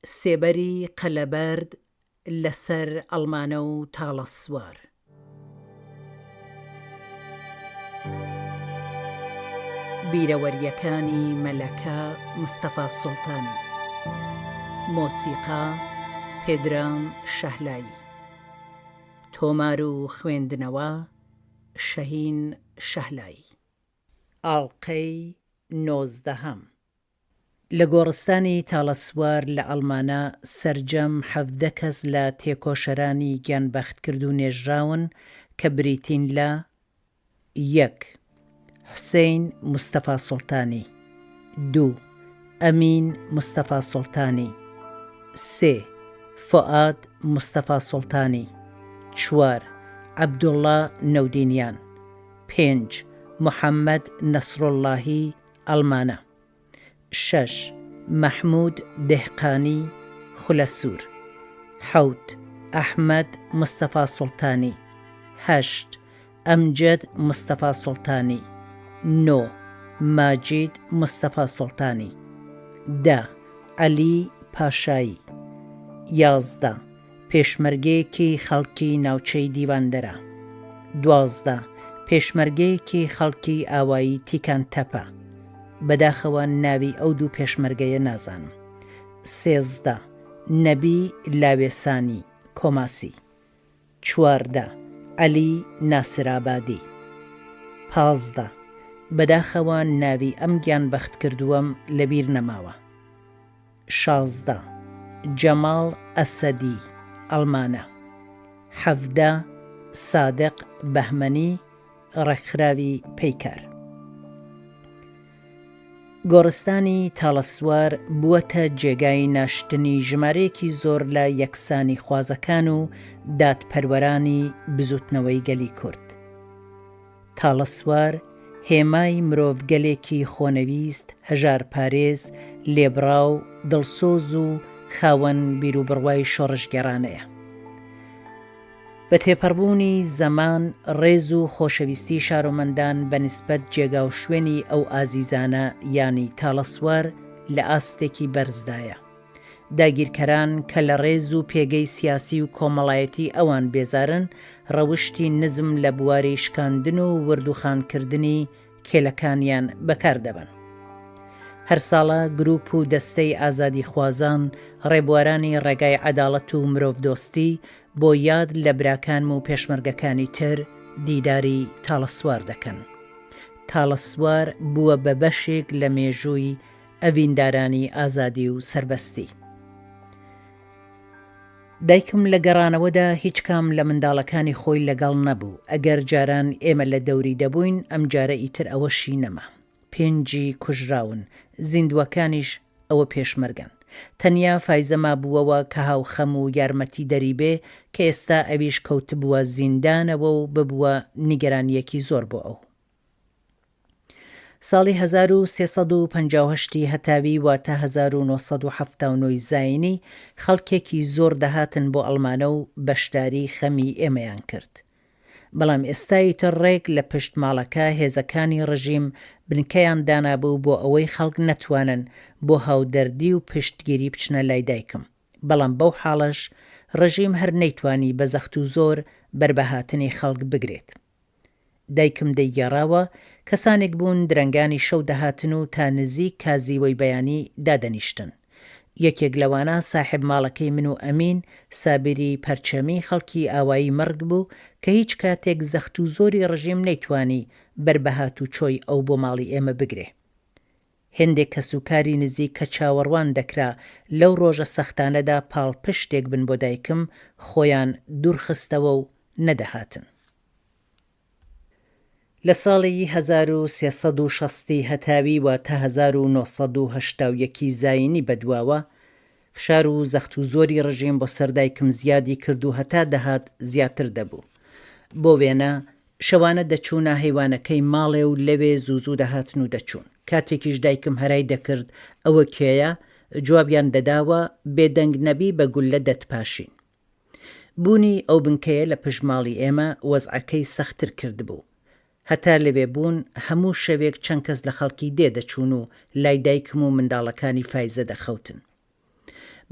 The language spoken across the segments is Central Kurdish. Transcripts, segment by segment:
سێبەری قەلەبەرد لە سەر ئەڵمانە و تاڵە سوار. بیرەوەرییەکانی مەلەکە مستەفا سوڵتانی. مۆسیقا، پێدرام شەهلایی. تۆمار و خوێندنەوە، شەهین شەهلایی. ئاڵقەی نۆزدەهەم. لە گۆڕستانی تاڵەسوار لە ئەڵمانا سەرجەم 17 کەس لە تێکۆشەرانی گیانبەختکردوو نێژراون کە بریتین لە، یەک. حوسەین مستەفا سوڵتانی دوو. ئەمین مستەفا سوڵتانی سێ. فوئاد مستەفا سوڵتانی چوار. عەبدوڵڵا نەودینیان پێنج. محەممەد نەسروڵڵاهی ئەڵمانە. شەش، مەحموود دێهقانی، خولەسوور. حەوت، ئەحمەد مستەفا سوڵتانی. هەشت، ئەمجەد مستەفا سوڵتانی. نۆ، ماجید مستەفا سوڵتانی. دە، عەلی پاشایی. 11. پێشمەرگەیەکی خەڵکی ناوچەی دیواندەرە. 12. پێشمەرگەیەکی خەڵکی ئاوایی تیکان تەپە. بەداخەوە ناوی ئەو دوو پێشمەرگەیە نازانم. 13. نەبی لاوێسانی، کۆماسی. 14. عەلی ناسرابادی. 15. بەداخەوە ناوی ئەم گیانبەختکردووەم لەبیر نەماوە. 16. جەماڵ ئەسەدی، ئەڵمانە. 17. سادق بەهمەنی، ڕێکخراوی پەیکار. گۆڕستانی تاڵەسوار بووەتە جێگای ناشتنی ژمارەیەکی زۆر لە یەکسانیخوازەکان و دادپەروەرانی بزووتنەوەی گەلی کورد. تاڵەسوار هێمای مرۆڤگەلێکی خۆنەویست، هەژارپارێز، لێبڕاو، دڵسۆز و خاوەن بیروبڕوای شۆڕشگێڕانەیە. بە تێپەڕبوونی زەمان ڕێز و خۆشەویستی شارۆمەندان بە نیسبەت جێگا و شوێنی ئەو ئازیزانە یانی تاڵەسوار لە ئاستێکی بەرزدایە. داگیرکەران کە لە ڕێز و پێگەی سیاسی و کۆمەڵایەتی ئەوان بێزارن، ڕەوشتی نزم لە بواری شکاندن و وردوخانکردنی کێلەکانیان بەکار دەبەن. هەر ساڵە گروپ و دەستەی ئازادیخوازان، ڕێبوارانی ڕێگای عەداڵەت و مرۆڤدۆستی بۆ یاد لە براکانم و پێشمەرگەکانی تر دیداری تاڵەسوار دەکەن. تاڵەسوار بووە بە بەشێک لە مێژووی ئەڤیندارانی ئازادی و سەربەستی. دایکم لە گەڕانەوەدا هیچ کام لە منداڵەکانی خۆی لەگەڵ نەبوو، ئەگەر جاران ئێمە لە دەوری دەبووین، ئەمجارە ئیتر ئەوەشی نەما. پێنجی کوژراون، زیندووەکانیش ئەوە پێشمەرگەن. تەنیا فایزە مابووەوە کە هاوخەم و یارمەتیدەری بێ، کە ئێستا ئەویش کەوتبووە زیندانەوە و ببووە نیگەرانییەکی زۆر بۆ ئەو. ساڵی 1358 ی هەتاوی واتە 1979 ی زاینی خەڵکێکی زۆر دەهاتن بۆ ئەڵمانە و بەشداری خەمی ئێمەیان کرد. بەڵام ئێستا ئیتر ڕێک لە پشت ماڵەکە هێزەکانی ڕژیم بنکەیان دانابوو بۆ ئەوەی خەڵک نەتوانن بۆ هاودەردی و پشتگیری بچنە لای دایکم. بەڵام بەو حاڵەش ڕژیم هەر نەیتوانی بە زەخت و زۆر بەر بە هاتنی خەڵک بگرێت. دایکم دەیگێڕاوە، کەسانێک بوون درەنگانی شەو دەهاتن و تا نزیک کازیوەی بەیانی دادەنیشتن. یەکێک لەوانە ساحێب ماڵەکەی من و ئەمین سابیری پەرچەمی خەڵکی ئاوایی مەڕگ بوو کە هیچ کاتێک زەخت و زۆری ڕژیم نەیتوانی بەر بە هاتوچۆی ئەو بۆ ماڵی ئێمە بگرێ. هێندێک کەسوکاری نزیک کە چاوەڕوان دەکرا لەو ڕۆژە سەختانەدا پاڵپشتێک بن بۆ دایکم، خۆیان دوورخستەوە و نەدەهاتن. لە ساڵی 1360 ی هەتاوی واتە 1981 ی زایینی بەدواوە، فشار و زەخت و زۆری ڕژیم بۆ سەر دایکم زیادی کرد و هەتا دەهات زیاتر دەبوو. بۆ وێنە، شەوانە دەچوونە هەیوانەکەی ماڵێ و لەوێ زوو زوو دەهاتن و دەچوون. کاتێکیش دایکم هەرای دەکرد ئەوە کێیە؟ جوابیان دەداوە، بێدەنگ نەبی بە گوللە دەتپاشین. بوونی ئەو بنکەیە لە پشت ماڵی ئێمە وەزعەکەی سەختتر کردبوو. هەتا لەوێ بوون هەموو شەوێک چەند کەس لە خەڵکی دێ دەچوون و لای دایکم و منداڵەکانی فایزە دەخەوتن.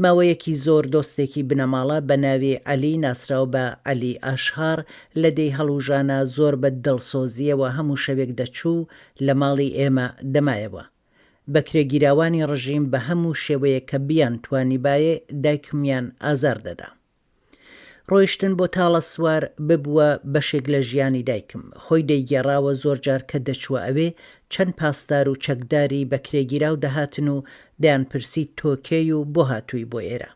ماوەیەکی زۆر دۆستێکی بنەماڵە بە ناوی عەلی ناسراو بە عەلی ئاشهاڕ لە دێی هەڵوژانە زۆر بە دڵسۆزییەوە هەموو شەوێک دەچوو و لە ماڵی ئێمە دەمایەوە. بەکرێگیراوانی ڕژیم بە هەموو شێوەیەک کە بیانتوانیبایێ دایکمیان ئازار دەدا. ڕۆیشتن بۆ تاڵەسوار ببووە بەشێک لە ژیانی دایکم. خۆی دەیگێڕاوە زۆر جار کە دەچووە ئەوێ چەند پاسدار و چەکداری بەکرێگیراو دەهاتن و دەیانپرسی تۆ کێی و بۆ هاتووی بۆ ئێرە؟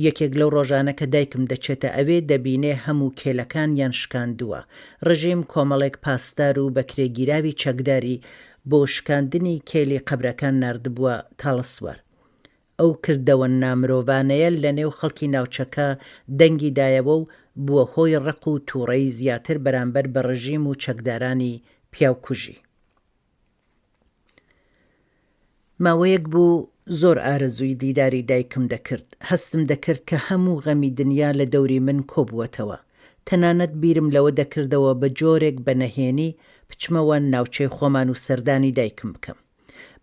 یەکێک لەو ڕۆژانە کە دایکم دەچێتە ئەوێ دەبینێ هەموو کێلەکانیان شکاندووە. ڕژیم کۆمەڵێک پاسدار و بەکرێگیراوی چەکداری بۆ شکاندنی کێلی قەبرەکان ناردبووە تاڵەسوار. ئەو کردەوە نامرۆڤانەیە لەنێو خەڵکی ناوچەکە دەنگی دایەوە و بووە هۆی ڕق و تووڕەیی زیاتر بەرامبەر بە ڕژیم و چەکدارانی پیاوکوژی. ماوەیەک بوو زۆر ئارەزووی دیداری دایکم دەکرد، هەستم دەکرد کە هەموو غەمی دنیا لە دەوری من کۆبووەتەوە، تەنانەت بیرم لەوە دەکردەوە بە جۆرێک بە نەهێنی بچمەوە ناوچەی خۆمان و سەردانی دایکم بکەم.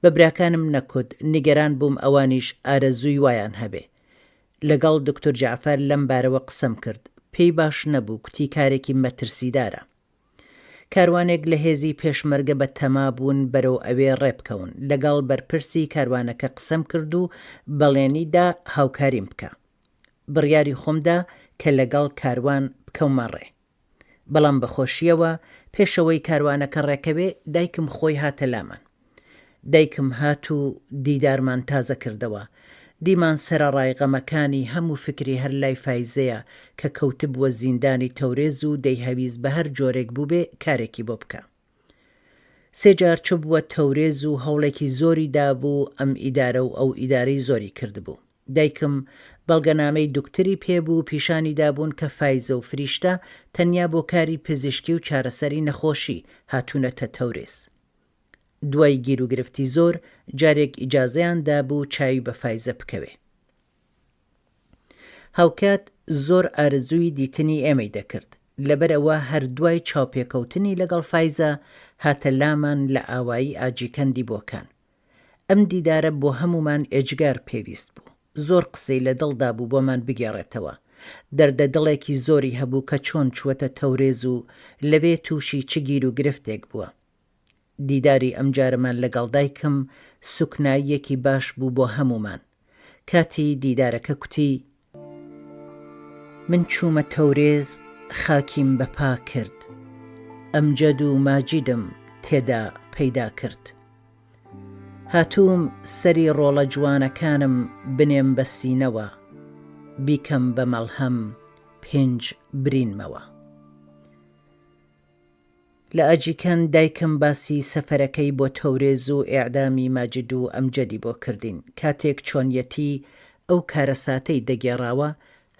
بە براکانم نەکوت، نیگەران بووم ئەوانیش ئارەزووی وایان هەبێ. لەگەڵ دکتۆر جەعفەر لەم بارەوە قسەم کرد، پێی باش نەبوو، کوتی کارێکی مەترسیدارە. کاروانێک لە هێزی پێشمەرگە بە تەما بوون بەرەو ئەوێ ڕێ بکەون. لەگەڵ بەرپرسی کاروانەکە قسەم کرد و بەڵێنی دا هاوکاریم بکا. بڕیاری خۆم دا کە لەگەڵ کاروان بکەومە ڕێ. بەڵام بە خۆشییەوە پێش ئەوەی کاروانەکە ڕێکەوێ دایکم خۆی هاتە لامان. دایکم هات و دیدارمان تازە کردەوە. دیمان سەرەڕای غەمەکانی هەموو فکری هەر لای فایزەیە کە کەوتبووە زیندانی تەورێز و دەیهەویست بە هەر جۆرێک بووبێ کارێکی بۆ بکا. سێ جار چووبووە تەورێز و هەوڵێکی زۆری دابوو ئەم ئیدارە و ئەو ئیدارەی زۆری کردبوو. دایکم بەڵگەنامەی دوکتری پێ بوو پیشانی دابوون کە فایزە و فریشتە تەنیا بۆ کاری پزیشکی و چارەسەری نەخۆشی هاتوونەتە تەورێز. دوای گیروگرفتی زۆر جارێک ئیجازەیان دابوو چاوی بە فایزە بکەوێ. هاوکات زۆر ئارەزووی دیتنی ئێمەی دەکرد. لەبەر ئەوە هەر دوای چاوپێکەوتنی لەگەڵ فایزە هاتە لامان لە ئاوایی ئاجیکەندی بۆکان. ئەم دیدارە بۆ هەموومان ئێجگار پێویست بوو. زۆر قسەی لە دڵدا بوو بۆمان بگێڕێتەوە. دەردە دڵێکی زۆری هەبوو کە چۆن چووەتە تەورێز و لەوێ تووشی چ گیروگرفتێک بووە. دیداری ئەمجارەمان لەگەڵ دایکم سوکناییەکی باش بوو بۆ هەموومان. کاتی دیدارەکە کوتی. من چوومە تەورێز خاکیم بە پا کرد. ئەمجەد و ماجیدم تێدا پەیدا کرد. هاتووم سەری ڕۆڵە جوانەکانم بنێم بە سینەوە، بیکەم بە مەڵهەم پێنج برینمەوە. لە ئاجیکەند دایکم باسی سەفەرەکەی بۆ تەورێز و ئێعدامی ماجد و ئەمجەدی بۆ کردین. کاتێک چۆنیەتی ئەو کارەساتەی دەگێڕاوە،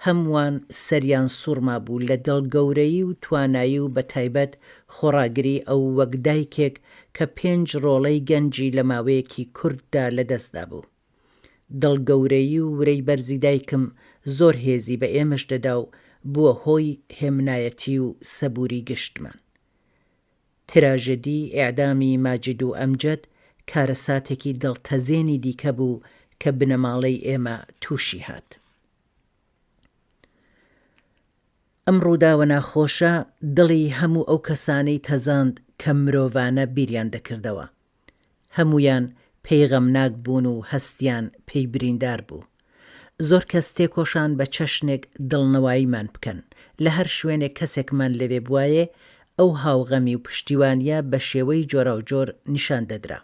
هەمووان سەریان سوڕمابوو لە دڵ گەورەیی و توانایی و بەتایبەت خۆڕاگری ئەو وەک دایکێک کە پێنج ڕۆڵەی گەنجی لە ماوەیەکی کورتدا لەدەست دابوو. دڵ گەورەیی و ورەی بەرزی دایکم زۆر هێزی بە ئێمەش دەدا و بووە هۆی هێمنایەتی و سەبووری گشتمان. تراژدی ئێعدامی ماجد و ئەمجەد کارەساتێکی دڵتەزێنی دیکە بوو کە بنەماڵەی ئێمە تووشی هات. ئەم ڕووداوە ناخۆشە دڵی هەموو ئەو کەسانەی تەزاند کە مرۆڤانە بیریان دەکردەوە. هەموویان پێی غەمناک بوون و هەستیان پێی بریندار بوو. زۆر کەس تێکۆشان بە چەشنێک دڵنەواییمان بکەن، لە هەر شوێنێک کەسێکمان لەوێ بوایێ ئەو هاوغەمی و پشتیوانییە بە شێوەی جۆراوجۆر نیشان دەدرا.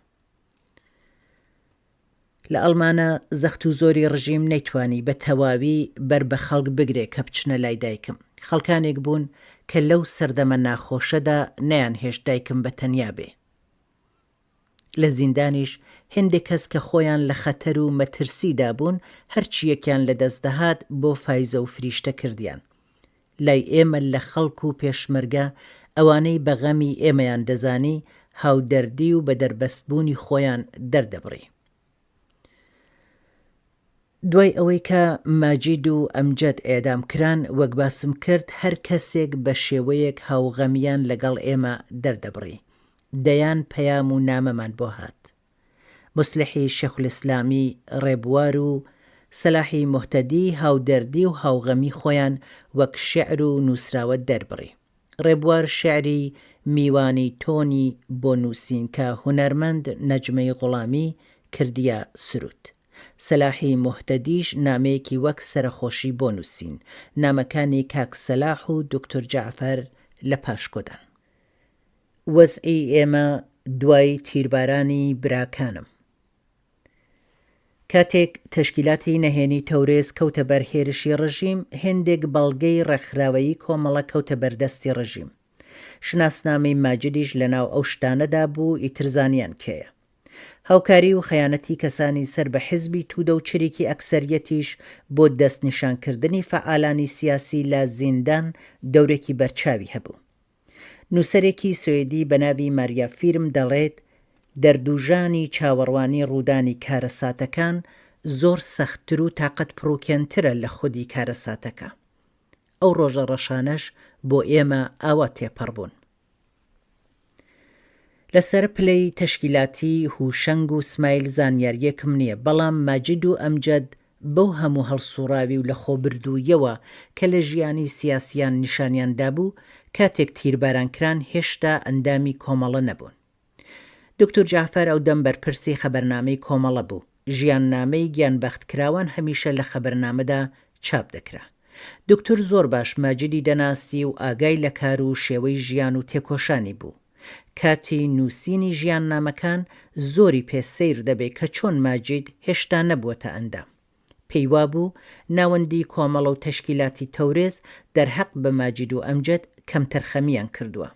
لە ئەڵمانە زەخت و زۆری ڕژیم نەیتوانی بە تەواوی بەر بە خەڵک بگرێ کە بچنە لای دایکم. خەڵکانێک بوون کە لەو سەردەمە ناخۆشەدا نەیانهێشت دایکم بە تەنیا بێ. لە زیندانیش هێندێک کەس کە خۆیان لە خەتەر و مەترسی دابوون هەرچییەکیان لە دەست دەهات بۆ فایزە و فریشتە کردیان. لای ئێمە لە خەڵک و پێشمەرگە ئەوانەی بە غەمی ئێمەیان دەزانی هاودەردی و بە دەربەستبوونی خۆیان دەردەبڕی. دوای ئەوەی کە ماجید و ئەمجەد ئێعدام کران، وەک باسم کرد هەر کەسێک بە شێوەیەک هاوغەمیان لەگەڵ ئێمە دەردەبڕی. دەیان پەیام و نامەمان بۆ هات. موسلیحی شێخولئیسلامی ڕێبوار و. سەلاحی موهتەدی هاودەردی و هاوغەمی خۆیان وەک شیعر و نووسراوە دەربڕی. ڕێبوار شیعری میوانی تۆنی بۆ نووسین کە هونەرمەند نەجمەی غوڵامی کردیە سروود. سەلاحی موهتەدیش نامەیەکی وەک سەرەخۆشی بۆ نووسین. نامەکانی کاک سەلاح و دوکتور جەعفەر لە پاشکۆدان. وەزعی ئێمە دوای تیربارانی براکانم. کاتێک تەشکیلاتی نەهێنی تەورێز کەوتە بەر هێرشی ڕژیم، هێندێک بەڵگەی ڕێکخراوەیی کۆمەڵە کەوتە بەر دەستی ڕژیم. شناسنامەی ماجدیش لە ناو ئەو شتانەدا بوو، ئیتر زانیان کێیە. هاوکاری و خەیانەتی کەسانی سەر بە حیزبی توودە و چریکی ئەکسەریەتیش بۆ دەستنیشانکردنی فەعالانی سیاسی لە زیندان دەورێکی بەرچاوی هەبوو. نووسەرێکی سوێدی بە ناوی ماریا فیرم دەڵێت، دەردوژانی چاوەڕوانی ڕوودانی کارەساتەکان زۆر سەختتر و تاقەتپڕوکێنترە لە خودی کارەساتەکە. ئەو ڕۆژە ڕەشانەش بۆ ئێمە ئاوا تێپەڕ بوون. لەسەر پلەی تەشکیلاتی هوشەنگ و سمایل زانیارییەکم نییە، بەڵام ماجید و ئەمجەد بەو هەموو هەڵسوڕاوی و لەخۆبردووییەوە کە لە ژیانی سیاسیان نیشانیان دابوو، کاتێک تیرباران کران هێشتا ئەندامی کۆمەڵە نەبوون. دوکتور جەعفەر ئەو دەم بەرپرسی خەبەرنامەی کۆمەڵە بوو. ژیاننامەی گیانبەختکراوان هەمیشە لە خەبەرنامەدا چاپ دەکرا. دوکتور زۆر باش ماجیدی دەناسی و ئاگای لە کار و شێوەی ژیان و تێکۆشانی بوو. کاتی نووسینی ژیاننامەکان زۆری پێ سەیر دەبێ کە چۆن ماجید هێشتا نەبووەتە ئەندام. پێی وابوو ناوەندی کۆمەڵە و تەشکیلاتی تەورێز دەرهەق بە ماجید و ئەمجەد کەمتەرخەمییان کردووە.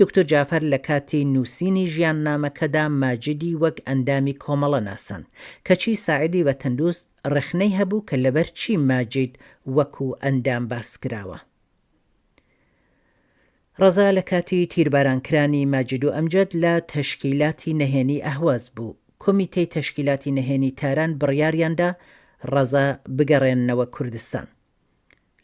دکتۆر جافەر لە کاتی نووسینی ژیاننامەکەدا ماجیدی وەک ئەندامی کۆمەڵە ناساند، کەچی ساعدی وەتەندوست ڕەخنەی هەبوو کە لەبەر چی ماجید وەکو ئەندام باسکراوە. ڕەزا لە کاتی تیربارانکرانی ماجید و ئەمجەد لە تەشکیلاتی نەهێنی ئەهواز بوو. کۆمیتەی تەشکیلاتی نەهێنی تاران بڕیاریاندا ڕەزا بگەڕێننەوە کوردستان.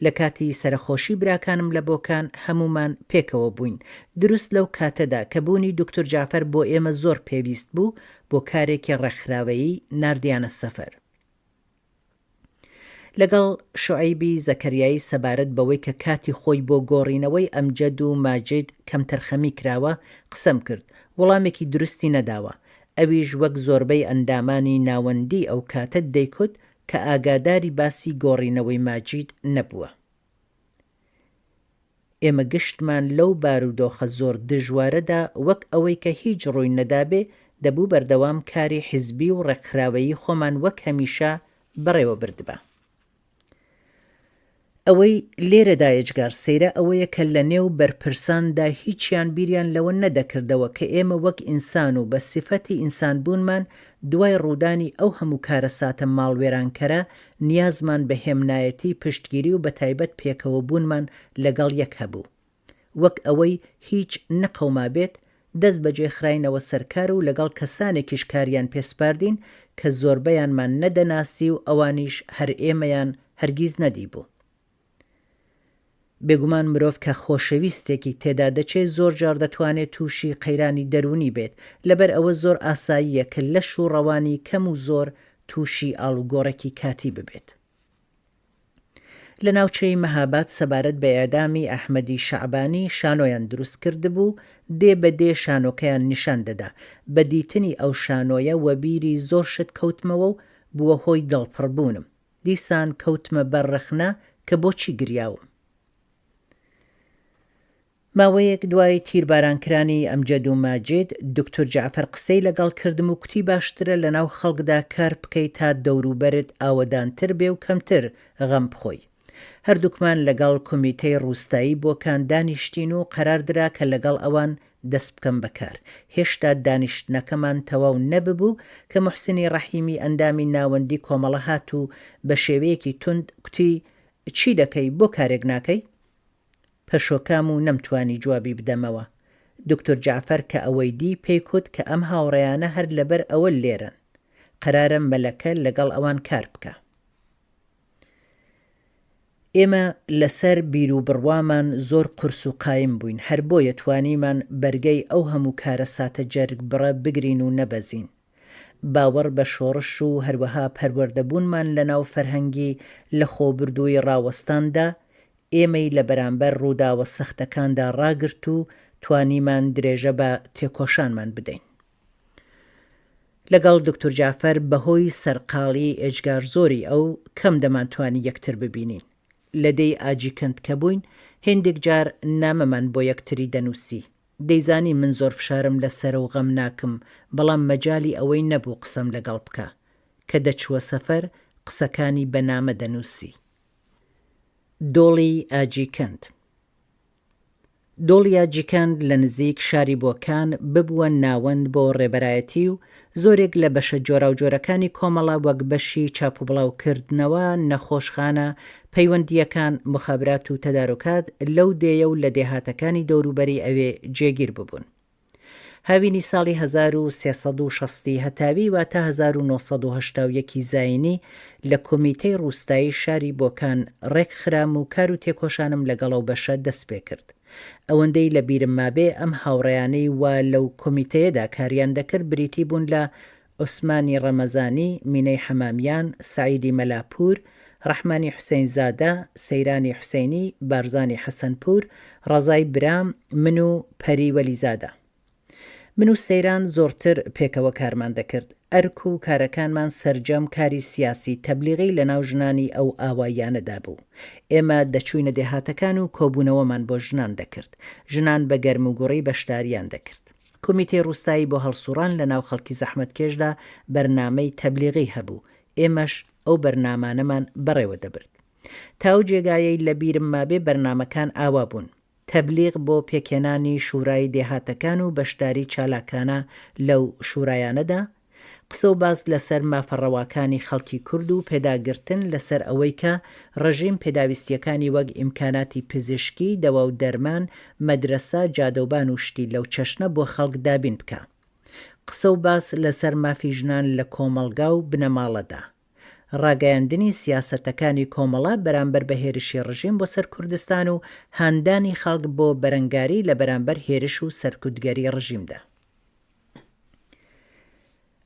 لە کاتی سەرەخۆشی براکانم لە بۆکان هەموومان پێکەوە بووین، دروست لەو کاتەدا کە بوونی دوکتور جەعفەر بۆ ئێمە زۆر پێویست بوو بۆ کارێکی ڕێکخراوەیی ناردیانە سەفەر. لەگەڵ شوعەیبی زەکەریایی سەبارەت بەوەی کە کاتی خۆی بۆ گۆڕینەوەی ئەمجەد و ماجید کەمتەرخەمی کراوە قسەم کرد، وڵامێکی دروستی نەداوە. ئەویش وەک زۆربەی ئەندامانی ناوەندی ئەو کاتە دەیکوت کە ئاگاداری باسی گۆڕینەوەی ماجید نەبووە. ئێمە گشتمان لەو بارودۆخە زۆر دژوارەدا وەک ئەوەی کە هیچ ڕووی نەدابێ دەبوو بەردەوام کاری حیزبی و ڕێکخراوەیی خۆمان وەک هەمیشە بەڕێوە بردبا. ئەوەی لێرەدا ئێجگار سەیرە ئەوەیە کە لە نێو بەرپرساندا هیچیان بیریان لەوە نەدەکردەوە کە ئێمە وەک ئینسان و بە سیفەتی ئینسانبوونمان دوای ڕوودانی ئەو هەموو کارەساتە ماڵوێرانکەرە نیازمان بە هێمنایەتی پشتگیری و بەتایبەت پێکەوەبوونمان لەگەڵ یەک هەبوو. وەک ئەوەی هیچ نەقەومابێت، دەست بەجێ خراینەوە سەر کار و لەگەڵ کەسانێکیش کاریان پێ سپاردین کە زۆربەیانمان نەدەناسی و ئەوانیش هەر ئێمەیان هەرگیز نەدیبوو. بێگومان مرۆڤ کە خۆشەویستێکی تێدا دەچێ زۆر جار دەتوانێ تووشی قەیرانی دەروونی بێت، لەبەر ئەوە زۆر ئاساییە کە لەش و ڕەوانی کەم و زۆر تووشی ئاڵوگۆڕێکی کاتی ببێت. لە ناوچەی مەهاباد سەبارەت بە ئێعدامی ئەحمەدی شەعبانی شانۆیان دروست کردبوو، دێ بە دێ شانۆکەیان نیشان دەدا. بە دیتنی ئەو شانۆیە وەبیری زۆر شت کەوتمەوە و بووە هۆی دڵپڕبوونم. دیسان کەوتمە بەر ڕەخنە کە بۆچی گریاوم. ماوەیەک دوای تیربارانکرانی ئەمجەد و ماجید، دوکتور جەعفەر قسەی لەگەڵ کردم و کوتی باشترە لەناو خەڵکدا کار بکەی تا دەوروبەرت ئاوەدانتر بێ و کەمتر غەم بخۆی. هەردووکمان لەگەڵ کومیتەی ڕووستایی بۆکان دانیشتین و قەرار درا کە لەگەڵ ئەوان دەست بکەم بە کار. هێشتا دانیشتنەکەمان تەواو نەببوو کە موحسینی ڕەحیمی ئەندامی ناوەندی کۆمەڵە هات و بە شێوەیەکی توند کوتی چی دەکەی بۆ کارێک ناکەی؟ پەشۆکام و نەمتوانی جوابی بدەمەوە. دوکتور جەعفەر کە ئەوەی دی پێی کوت کە ئەم هاوڕێیانە هەر لەبەر ئەوە لێرەن. قەرارە مەلەکە لەگەڵ ئەوان کار بکا. ئێمە لەسەر بیروبڕوامان زۆر قورس و قایم بووین، هەر بۆیە توانیمان بەرگەی ئەو هەموو کارەساتە جەرگبڕە بگرین و نەبەزین. باوەڕ بە شۆڕش و هەروەها پەروەردەبوونمان لەناو فەرهەنگی لەخۆبردوویی ڕاوەستاندا، ئێمەی لە بەرامبەر ڕووداوە سەختەکاندا ڕاگرت و توانیمان درێژە بە تێکۆشانمان بدەین. لەگەڵ دوکتور جەعفەر بەهۆی سەرقاڵیی ئێجگار زۆری ئەو، کەم دەمانتوانی یەکتر ببینین. لە دێی ئاجیکەند کە بووین، هێندێک جار نامەمان بۆ یەکتری دەنووسی. دەیزانی من زۆر فشارم لە سەرە و غەمناکم، بەڵام مەجالی ئەوەی نەبوو قسەم لەگەڵ بکا. کە دەچووە سەفەر، قسەکانی بە نامە دەنووسی. دۆڵی ئاجیکەند دۆڵی ئاجیکەند لە نزیک شاری بۆکان ببووە ناوەند بۆ ڕێبەرایەتی و زۆرێک لە بەشە جۆراوجۆرەکانی کۆمەڵە وەک بەشی چاپوبڵاوکردنەوە، نەخۆشخانە، پەیوەندییەکان، موخابرات و تەداروکات لەو دێیە و لە دێهاتەکانی دەوروبەری ئەوێ جێگیر ببوون. هاوینی ساڵی 1360 ی هەتاوی واتە 1981 ی زایینی لە کۆمیتەی ڕووستایی شاری بۆکان ڕێک خرام و کار و تێکۆشانم لەگەڵ ئەو بەشە دەست پێ کرد. ئەوەندەی لە بیرم مابێ ئەم هاوڕێیانەی وا لەو کۆمیتەیەدا کاریان دەکرد بریتی بوون لە عوسمانی ڕەمەزانی، مینەی حەمامیان، سەعیدی مەلاپوور، ڕەحمانی حوسەینزادە، سەیرانی حوسەینی، بارزانی حەسەنپوور، ڕەزای برام، من و پەری وەلیزادە. من و سەیران زۆڕتر پێکەوە کارمان دەکرد. ئەرک و کارەکانمان سەرجەم کاری سیاسی تەبلیغی لە ناو ژنانی ئەو ئاواییانەدا بوو. ئێمە دەچووینە دێهاتەکان و کۆبوونەوەمان بۆ ژنان دەکرد. ژنان بە گەرموگوڕی بەشدارییان دەکرد. کۆمیتەی ڕووستایی بۆ هەڵسووڕان لە ناو خەڵکی زەحمەتکێشدا بەرنامەی تەبلیغی هەبوو، ئێمەش ئەو بەرنامانەمان بەڕێوە دەبرد. تا ئەو جێگایەی لە بیرم مابێ بەرنامەکان ئاوا بوون، تەبلیغ بۆ پێکهێنانی شورای دێهاتەکان و بەشداری چالاکانە لەو شورایانەدا، قسە و باس لە سەر مافە ڕەواکانی خەڵکی کورد و پێداگرتن لە سەر ئەوەی کە ڕژیم پێداویستییەکانی وەک ئیمکاناتی پزیشکی، دەوا و دەرمان، مەدرەسە، جادەوبان و شتی لەو چەشنە بۆ خەڵک دابین بکا. قسە و باس لە سەر مافی ژنان لە کۆمەڵگا و بنەماڵەدا. ڕاگەیاندنی سیاسەتەکانی کۆمەڵە بەرامبەر بە هێرشی ڕژیم بۆ سەر کوردستان و هاندانی خەڵک بۆ بەرەنگاری لە بەرامبەر هێرش و سەرکوتگەری ڕژیمدا.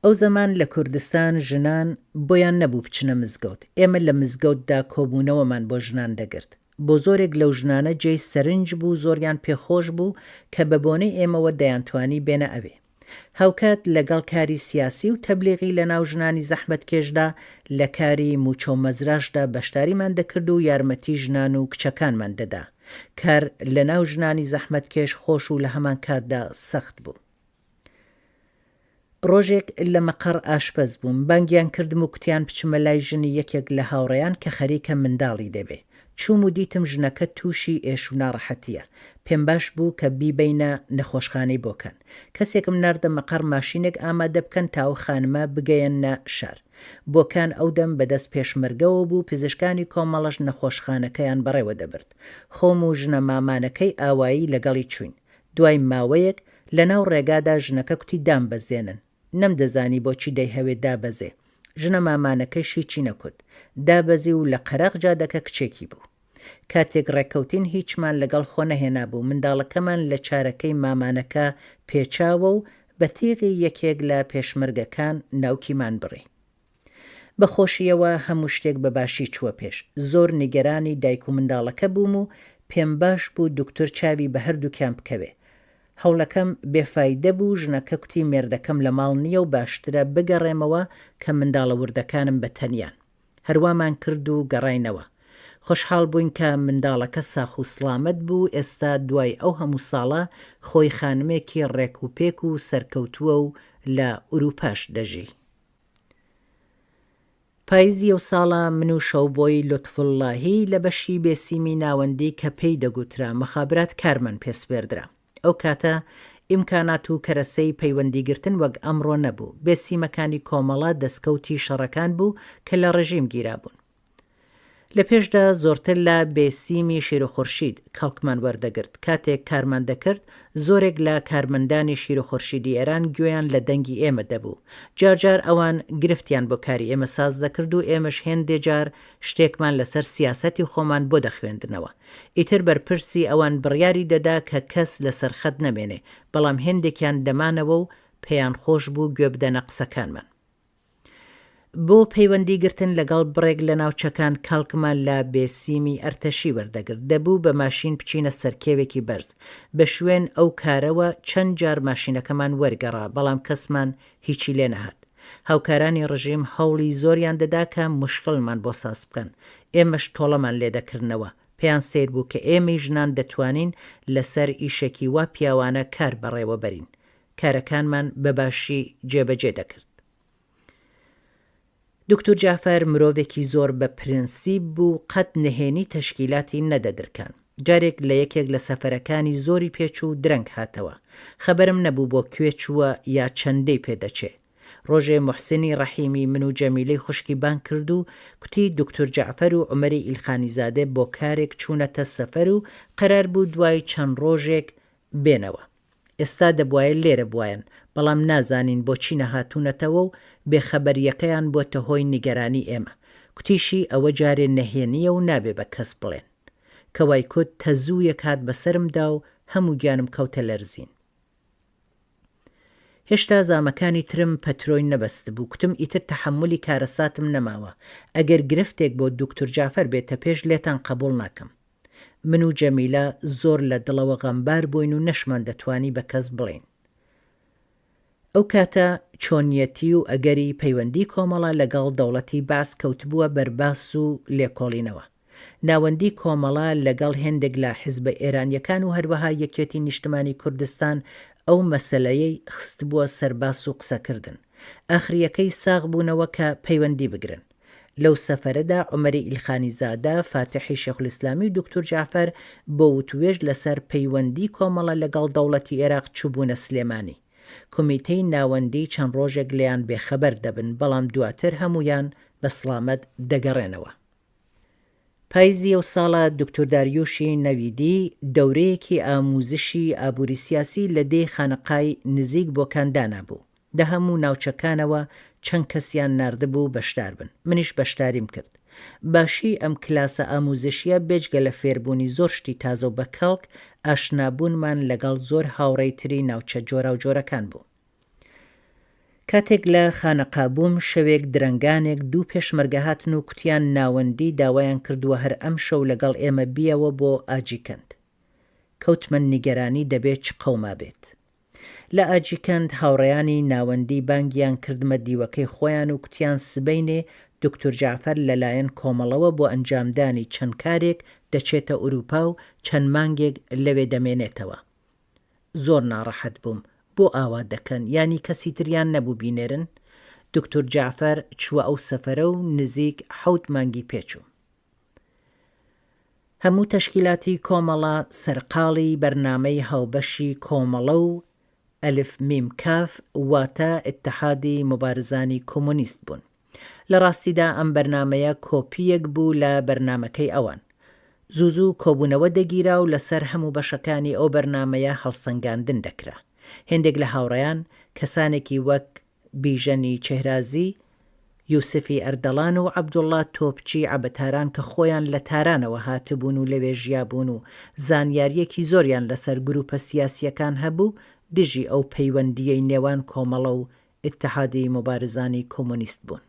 ئەو زەمان لە کوردستان ژنان بۆیان نەبوو بچنە مزگەوت، ئێمە لە مزگەوتدا کۆبوونەوەمان بۆ ژنان دەگرت. بۆ زۆرێک لەو ژنانە جێی سەرنج بوو زۆریان پێ خۆش بوو کە بە بۆنەی ئێمەوە دەیانتوانی بێنە ئەوێ. هاوکات لە گەڵ کاری سیاسی و تەبلیغی لە ناو ژنانی زەحمەتکێشدا لە کاری مووچە و مەزراشدا بەشداریمان دەکرد و یارمەتی ژنان و کچەکانمان دەدا. کار لە ناو ژنانی زەحمەتکێش خۆش و لە هەمانکاتدا سەخت بوو. ڕۆژێک لە مەقەڕ ئاشپەز بووم، بانگیان کردم و کوتیان بچمە لای ژنی یەکێک لە هاوڕێیان کە خەریکە منداڵی دەبێ. چووم و دیتم ژنەکە تووشی ئێش و ناڕەحەتییە. پێم باش بوو کە بیبەینە نەخۆشخانەی بۆکان. کەسێکم ناردە مەقەڕ ماشینێک ئامادە بکەن تا ئەو خانمە بگەیەننە شار. بۆکان ئەو دەم بە دەست پێشمەرگەوە بوو، پزیشکانی کۆمەڵەش نەخۆشخانەکەیان بەڕێوە دەبرد. خۆم و ژنە مامانەکەی ئاوایی لەگەڵی چووین. دوای ماوەیەک لەناو ڕێگادا ژنەکە کوتی دامبەزێنن. نەمدەزانی بۆچی دەیهەوێ دابەزێ. ژنە مامانەکەیش هیچی نەکوت. دابەزی و لە قەراغ جادەکە کچێکی بوو. کاتێک ڕێککەوتین هیچمان لەگەڵ خۆ نەهێنابوو، منداڵەکەمان لە چارەکەی مامانەکە پێچاوە و بە تیغی یەکێک لە پێشمەرگەکان ناوکیمان بڕی. بە خۆشییەوە هەموو شتێک بە باشی چووە پێش. زۆر نیگەرانی دایک و منداڵەکە بووم و پێم باش بوو دوکتور چاوی بە هەردووکیان بکەوێ. هەوڵەکەم بێ فایدە بوو، ژنەکە کوتی مێردەکەم لە ماڵ نییە و باشترە بگەڕێمەوە کە منداڵە وردەکانم بە تەنیان. هەروامان کرد و گەڕاینەوە. خۆشحاڵ بووین کە منداڵەکە ساخ و سڵامەت بوو، ئێستا دوای ئەو هەموو ساڵە خۆی خانمێکی ڕێک و پێک و سەرکەوتووە و لە ئورووپاش دەژی. پایزی ئەو ساڵە من و شەوبۆی لوتفوڵڵاهی لە بەشی بێسیمی ناوەندی کە پێی دەگوترا مخابرات کارمان پێ سپێردرا. ئەو کاتە ئیمکانات و کەرەسەی پەیوەندیگرتن وەک ئەمڕۆ نەبوو. بێسیمەکانی کۆمەڵە دەسکەوتی شەڕەکان بوو کە لە ڕژیم گیرابوون. لە پێشدا زۆرتر لە بێ سیمی شیروخورشید کەڵکمان وەردەگرت. کاتێک کارمان دەکرد، زۆرێک لە کارمەندانی شیروخورشیدی ئێران گوێیان لە دەنگی ئێمە دەبوو. جارجار ئەوان گرفتیان بۆ کاری ئێمە ساز دەکرد و ئێمەش هێندێ جار شتێکمان لەسەر سیاسەتی خۆمان بۆ دەخوێندنەوە. ئیتر بەرپرسی ئەوان بڕیاری دەدا کە کەس لەسەر خەت نەمێنێ، بەڵام هێندێکیان دەمانەوە و پێیان خۆش بوو گوێ بدەنە قسەکانمان. بۆ پەیوەندی گرتن لەگەڵ بڕێک لە ناوچەکان کەڵکمان لە بێسیمی ئەرتەشی وەردەگرت. دەبوو بە ماشین بچینە سەرکێوێکی بەرز. بە شوێن ئەو کارەوە چەند جار ماشینەکەمان وەرگەڕا، بەڵام کەسمان هیچی لێ نەهات. هاوکارانی ڕژیم هەوڵی زۆریان دەدا کە موشکڵمان بۆ ساز بکەن. ئێمەش تۆڵەمان لێ دەکردنەوە. پێیان سەیر بوو کە ئێمەی ژنان دەتوانین لە سەر ئیشێکی وا پیاوانە کار بەڕێوە بەرین. کارەکانمان بە باشی جێبەجێ دەکرد. دوکتور جەعفەر مرۆڤێکی زۆر بە پرنسیپ بوو قەت نهێنی تەشکیلاتی نەدەدرکان. جارێک لە یەکێک لە سەفەرەکانی زۆری پێچوو و درەنگ هاتەوە. خەبەرم نەبوو بۆ کوێ چووە یا چەندەی پێ دەچێ. ڕۆژێ موحسینی ڕەحیمی من و جەمیلەی خوشکی بانگ کرد و کوتی دوکتور جەعفەر و عومەری ئیلخانیزادە بۆ کارێک چوونەتە سەفەر و قەرار بوو دوای چەند ڕۆژێک بێنەوە. ئێستا دەبوایە لێرە بوایەن، بەڵام نازانین بۆچی نەهاتوونەتەوە و بێخەبەرییەکەیان بۆتە هۆی نیگەرانی ئێمە. کوتیشی ئەوە جارێ نەهێنییە و نابێ بە کەس بڵێن. کە وای کوت تەزوویەک هات بەسەرمدا و هەموو گیانم کەوتە لەرزین. هێشتا زامەکانی ترم پەترۆی نەبەستبوو، کوتم ئیتر تەحەمولی کارەساتم نەماوە، ئەگەر گرفتێک بۆ دوکتور جەعفەر بێتە پێش لێتان قەبووڵ ناکەم. من و جەمیلە زۆر لە دڵەوە غەمبار بووین و نەشمان دەتوانی بە کەس بڵێین. ئەو کاتە چۆنیەتی و ئەگەری پەیوەندی کۆمەڵە لە گەڵ دەوڵەتی بەعس کەوتبووە بەر باس و لێکۆڵینەوە. ناوەندی کۆمەڵە لە گەڵ هێندێک لە حیزبە ئێرانیەکان و هەروەها یەکێتی نیشتمانی کوردستان ئەو مەسەلەیەی خستبووە سەر باس و قسەکردن. ئاخریەکەی ساغ بوونەوە کە پەیوەندی بگرن. لەو سەفەرەدا عومەری ئیلخانیزادە، فاتیحی شێخولئیسلامی و دوکتور جەعفەر بۆ وتووێژ لەسەر پەیوەندی کۆمەڵە لەگەڵ دەوڵەتی ئێراق چووبوونە سلێمانی. کومیتەی ناوەندی چەند ڕۆژێک لێیان بێخەبەر دەبن، بەڵام دواتر هەموویان بە سڵامەت دەگەڕێنەوە. پایزی ئەو ساڵە دوکتور داریوشی نەویدی دەورەیەکی ئامووزشی ئابووری سیاسی لە دێی خانەقای نزیک بۆکان دانابوو. لە هەموو ناوچەکانەوە چەند کەسیان ناردبوو بەشدار بن، منیش بەشداریم کرد. باشیی ئەم کلاسە ئامووزشییە بێجگە لە فێربوونی زۆر شتی تازە و بەکەڵک، ئاشنابوونمان لەگەڵ زۆر هاوڕێی تری ناوچە جۆراوجۆرەکان بوو. کاتێک لە خانەقا بووم، شەوێک درەنگانێک دوو پێشمەرگە هاتن و کوتیان ناوەندی داوایان کردووە هەر ئەمشەو لەگەڵ ئێمە بیەوە بۆ ئاجیکەند. کەوتمە نیگەرانی دەبێ چ قەومابێت. لە ئاجیکەند هاوڕێیانی ناوەندی بانگیان کردمە دیوەکەی خۆیان و کوتیان سبەینێ دوکتور جەعفەر لە لایەن کۆمەڵەوە بۆ ئەنجامدانی چەند کارێک دەچێتە ئورووپا و چەند مانگێک لەوێ دەمێنێتەوە. زۆر ناڕەحەت بووم. بۆ ئاوا دەکەن؟ یانی کەسی تریان نەبوو بینێرن؟ دوکتور جەعفەر چووە ئەو سەفەرە و نزیک حەوت مانگی پێچوو. هەموو تەشکیلاتی کۆمەڵە سەرقاڵی بەرنامەی هاوبەشی کۆمەڵە و ئەلف میم کاف واتە ئیتحادی موبارزانی کۆمۆنیست بوون. لە ڕاستیدا ئەم بەرنامەیە کۆپییەک بوو لە بەرنامەکەی ئەوان. زوو زوو کۆبوونەوە دەگیرا و لەسەر هەموو بەشەکانی ئەو بەرنامەیە هەڵسەنگاندن دەکرا. هێندێک لە هاوڕێیان، کەسانێکی وەک بیژەنی چێهرازی، یوسفی ئەردەڵان و عەبدوڵڵا تۆپچی عەبەتاران کە خۆیان لە تارانەوە هاتبوون و لەوێ ژیابوون و زانیارییەکی زۆریان لەسەر گرووپە سیاسییەکان هەبوو، دژی ئەو پەیوەندییەی نێوان کۆمەڵە و ئیتحادی موبارزانی کۆمۆنیست بوون.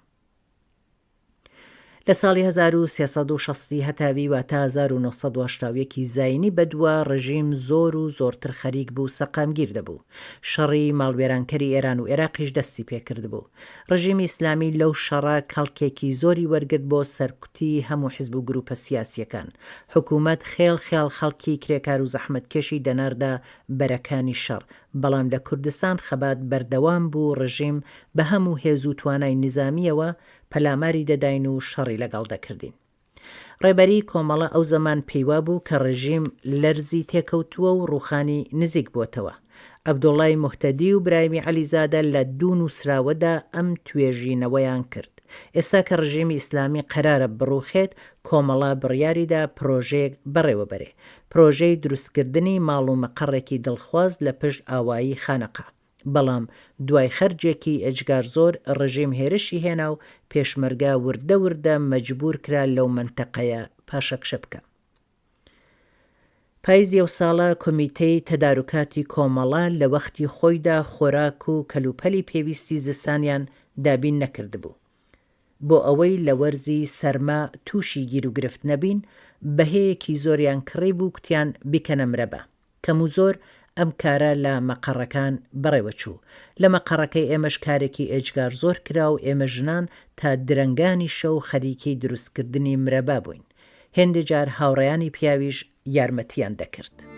لە ساڵی 1360 ی هەتاوی واتە 1981 ی زاینی بەدوا ڕژیم زۆر و زۆرتر خەریک بوو سەقامگیر دەبوو. شەڕی ماڵوێرانکەری ئێران و ئێراقیش دەستی پێکردبوو. ڕژیمی ئیسلامی لەو شەڕە کەڵکێکی زۆری وەرگرت بۆ سەرکوتی هەموو حزب و گروپە سیاسیەکان. حکوومەت خێڵ خێڵ خەڵکی کرێکار و زەحمەتکێشی دەناردە بەرەکانی شەڕ، بەڵام لە کوردستان خەبات بەردەوام بوو ڕژیم بە هەموو هێز و توانای نیزامییەوە پەلاماری دەداین و شەڕی لەگەڵ دەکردین. ڕێبەری کۆمەڵە ئەو زەمان پێیوابوو کە ڕژیم لەرزی تێکەوتووە و ڕووخانی نزیک بۆتەوە. عەبدوڵای موهتەدی و برایمی عەلیزادە لە دوو نووسراوەدا ئەم توێژینەوەیان کرد. ئێستا کە ڕژیمی ئیسلامی قەرارە بڕووخێت، کۆمەڵە بڕیاریدا پرۆژەیەک بەڕێوەبەرێ. پرۆژەی دروستکردنی ماڵ و مەقەڕێکی دڵخواز لە پشت ئاوایی خانەقا. بەڵام دوای خەرجێکی ئێجگار زۆر ڕژیم هێرشی هێنا و پێشمەرگە وردە وردە مەجبوور کرا لەو مەنتەقەیە پاشەکشە بکا. پایزی ئەو ساڵە کۆمیتەی تەداروکاتی کۆمەڵە لە وەختی خۆیدا خۆراک و کەلوپەلی پێویستی زستانیان دابین نەکردبوو. بۆ ئەوەی لە وەرزی سەرما تووشی گیروگرفت نەبین، بەهێیەکی زۆریان کڕیبوو کوتیان بیکەنە مرەبا. کەم و زۆر ئەم کارە لە مەقەڕەکان بەڕێوە چوو. لە مەقەڕەکەی ئێمەش کارێکی ئێجگار زۆر کرا و ئێمە ژنان تا درەنگانی شەو خەریکی دروستکردنی مرەبا بووین. هێندێ جار هاوڕێیانی پیاویش یارمەتییان دەکرد.